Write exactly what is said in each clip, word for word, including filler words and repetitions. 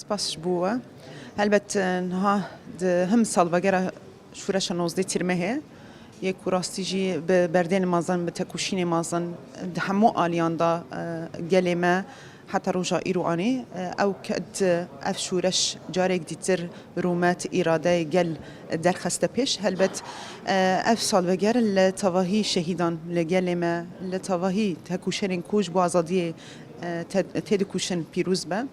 Spas ji bo we. Helbet, e, niha di him salvegera şûreşa nozdeh Tîrmehê yê ku rastî jî bi berdênê mezin, bi tekoşînê mezin di hemû aliyan de, e, gelê me heta roja îro anî, e, ew ket, ev şûreş carek dîtir rûmet, îradeyê gel derxiste pêş. Helbet, e, ev salveger li tevahî şehîdan li gelê me, li tevahî tekoşerên ku ji bo azadiyê, e, te-, têdikoşin pîroz be.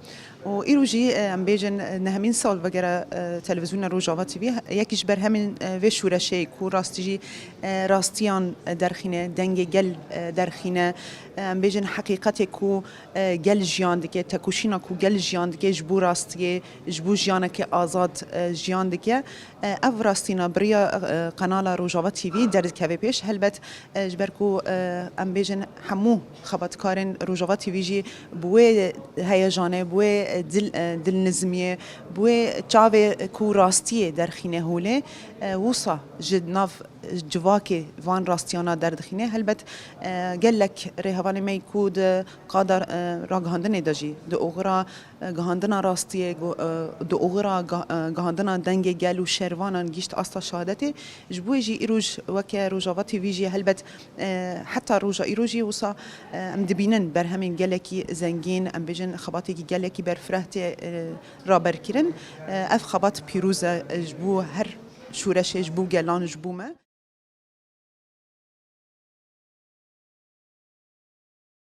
Û îro jî, e, em bêjin, e, nehemîn salvegera, e, Televîzyona Rojava T V, yekî ji berhemên, e, vê şûreşê ku rastî jî, e, rastiyan, e, derxîne, dengê gel, e, derxîne, e, em bêjin heqîqetê ku, e, gel jiyan dike, tekoşîna ku gel jiyan dike ji bo rastiyê, ji bo jiyaneke azad, e, jiyan dike. E, ev rastîna bi riya, e, qenala Rojava T V derdikeve pêş. Helbet, e, ji ber ku, e, em bêjin hemû xebatkarên Rojava T V jî bi wê heyejanê, bi wê, e, dil, e, dilnizmiyê, bi wê çavê ku rastiyê derxîne holê, e, wisa ji nav civakê van rastiyana derdixîne. Helbet, e, gelek rêhevanê me ku di qada, e, ragihandinê de jî di oxira, e, gihandina rastiyê, gu-, e, di oxira ga-, e, gihandina dengê gel û şervanan gihîşt asta şehadetê. Ji bo wê jî îroj weke Rojava T V jî helbet, e, heta roja îro jî wisa, e, em dibînin berhemên gelekî zengîn, em bêjin xebatekî gelekî berfireh tê, e, raberkirin. E, ev xebat pîroz e, e, ji bo her şûreşê, ji bo gelan, ji bo me.